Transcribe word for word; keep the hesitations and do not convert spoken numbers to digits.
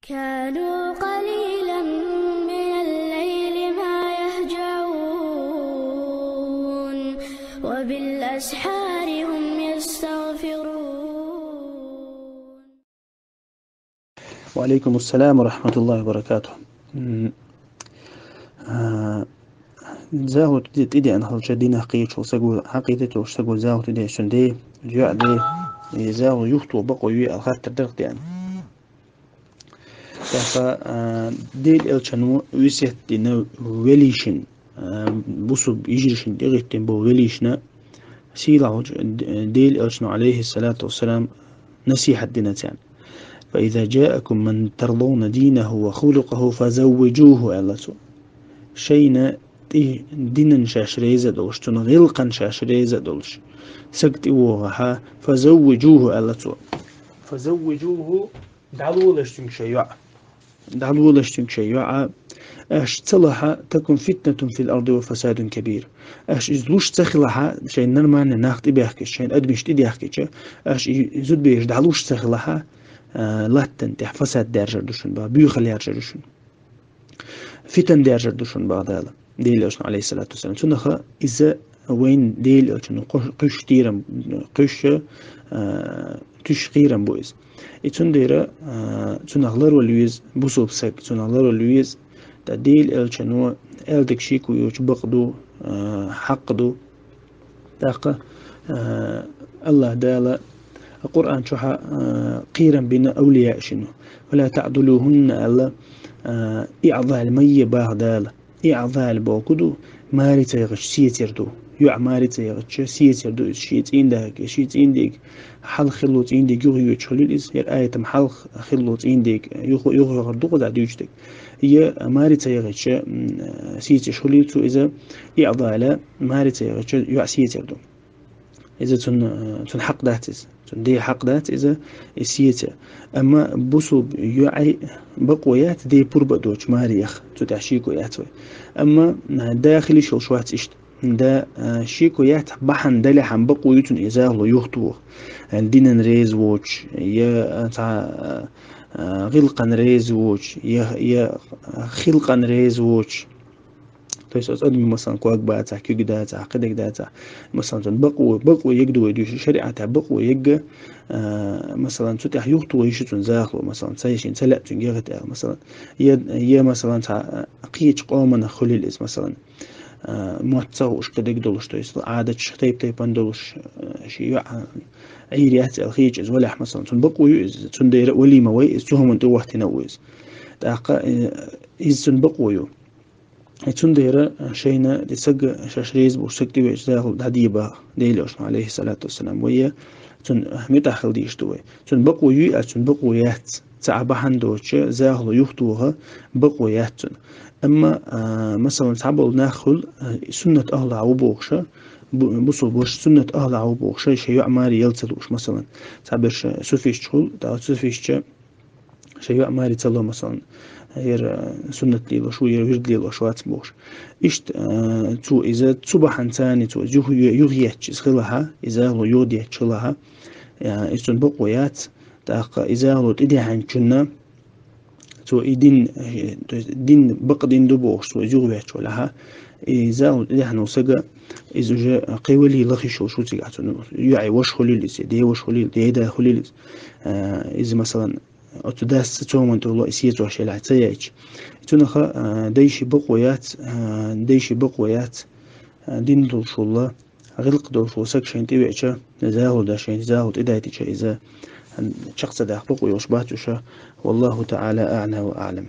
كانوا قليلا من الليل ما يهجعون، وبالأسحار هم يستغفرون. وعليكم السلام ورحمة الله وبركاته. М, а, захӀу тӀе-, тӀедеана хилча динах кхеташ вола саго, хьакъикъатах волаш саго захӀу тӀедеана, цун де, йоӀ де, и захӀу юхто бакъо юй аьнна хаттар дар тӀе. ТӀаккха, а, Даьла Элчано весет дина велийшин, а, бусалба йижарашта тӀехӀиттина бола велийшна, сийлахь волча Д-, Даьла Элчано, عليه الصلاة والسلام, насихьат дина царна. فإذا جاءكم من ترضون دينه وخلقه فزوجوه, аьлла цо. Шайна тӀе динан шоаш реза долаш, цун гӀиллакхана шоаш реза долаш саг тӀавоагӀа хьа, فزوجوه, аьлла цо. فزوجوه, дӀалолаш цунга шоай йоӀ. ДӀалолаш цунга шоай йоӀ. Аьш ца лахь, تكن فتنة في الأرض وفساد كبير. Аьш из луш ца хилахь, шоай нормальни нах тӀабаьхкача, шоай адамаш тӀадаьхкача, аьш и зудбераш дӀалуш ца хилахь, а, латтан тӀа фасад даьржар да шун, ба, буьйхал яьржар да шун. Фитан даьржар да шун, бах Дала. Даьла Элчано, عليه الصلاة والسلام. Цунах из вайна Даьла Элчано кхо-, кхуьйсуш кхерам, кхуьйсуш, а, туьйсуш кхерам ба из. И цундела, а, цунах лоравала веза бусалба саг, цунах лоравала веза. ТӀаккха Даьла Элчано аьнна дика шеко йоацаш бакъ да, а, хьакъ да. ТӀаккха, а, АллахӀ Дала Къуръан чу хьа, а, кхерам бина овлияашта. «فلا تعضلوهن», аьнна, а, иӀдал ма е, бах Дала. ИӀдал бохург да, маре ца яхача сецар да. ЙоӀ маре ца яхача сецар да из, ший цӀен дега, ший цӀен дега хьалха хилла цӀен дега юха йоацаш хулийла из, ер аятам хьалха хилла цӀен дега юха, юха йоагӀар да-кх из дувцаш дерг. Е маре ца яхача, м, сецаш хулийла цо из, иӀдал, маре ца яхача йоӀ сецар да. Из цун, э, цун хьакъ дац из. Цун де хьакъ дац из, из сеца. Амма бусалба йоӀай бакъо яц де пурба а доацаш маре яха. Цу тӀа шеко яц вай. Амма, э, да хила йиш йолаш вац иштта. Да, э, шеко яц, бахьан далехьа бакъо ю цун из захӀало юхатоха. Э, динан реза воацаш, е, э, цхьа, э, э, гӀиллакхана реза воацаш, е, е, э, хилкъана реза воацаш. То есть оцу адамий, масалан, ког бацахь, куьг дацахь, кхидерг дацахь, масалан, цун бакъо, бакъо ергда вай дуьйцу, шариӀатехь бакъо ерг, а, масалан, цу тӀа юхатоха йиш ю цун захӀало, масалан, ца йиш йолча, ца лаьа цуьнга яхийта аьлла, масалан. Е, е, масалан, цхьа, а, кхечу къоманах хулийла иза, масалан, а, мотт ца хууш, кхидерг долуш, то есть Ӏадаташ тайп-тайпана долуш, а, шен йоӀ, а, Ӏийр яц аьлла хеташ иза валахь, масалан, цун бакъо ю иза, цундела а валийна вай иза, цу хӀуманна тӀе вахийтина ву иза. ТӀаккха, э, иза цун бакъо ю. И цундела шайна тӀе саг, шаьш реза болуш саг тӀе веача, захӀал дӀадеба, Делан Элчано, Ӏалайхи ссалату вассалам, вай цунна муьтӀахь хила дезаш ду вай. Цунна бакъо юй аьлча, цунна бакъо яц. Цхьа а бахьана доцуш, захӀало юхатоха бакъо яц цунна. Амма, а, масалан, цхьаболу нах хуьлу, а, суннат ахӀлахь ву бохуш, бу-, бусулба ваша суннат ахӀлахь ву бохуш, шайн йоӀ маре яла ца лууш, масалан, цхьаберш суфисташ хуьлу, тӀаккха суфисташа шайн йоӀ маре ца ло, масалан, яра суннат лелош ву, яра вирд лелош вац бохуш. Иштта, а, цо иза цу бахьанца, цо иза юха, юхаетташ иза хилахь, иза захӀало юхадетташ хилахь, а, иза цунна бакъо яц, тӀаккха иза захӀало тӀедеанчунна, цо и дин, э, то есть дин бакъ дин ду бохуш, цо иза юхаветташ валахь, и захӀало тӀедеана волу саг, иза уже кхин валий лаха йиш йолуш ву цигахь, цуьнан йоӀе ваша хуьлийла иза, ден ваша хуьлийла, ден да хуьлийла иза. А, иза, масалан, оцу дас цу хӀуманна тӀехула и сецош елахь ца яйча. Цунах, а, дайшин бакъо яц, а, дайшин бакъо яц, а, дин долуш волу, гӀиллакх долуш волу саг шайна тӀевеача, захӀало дан шайна, захӀало тӀедайтича, иза чекх ца даха бакъо йолуш бац уьш. والله تعالى أعلى وأعلم.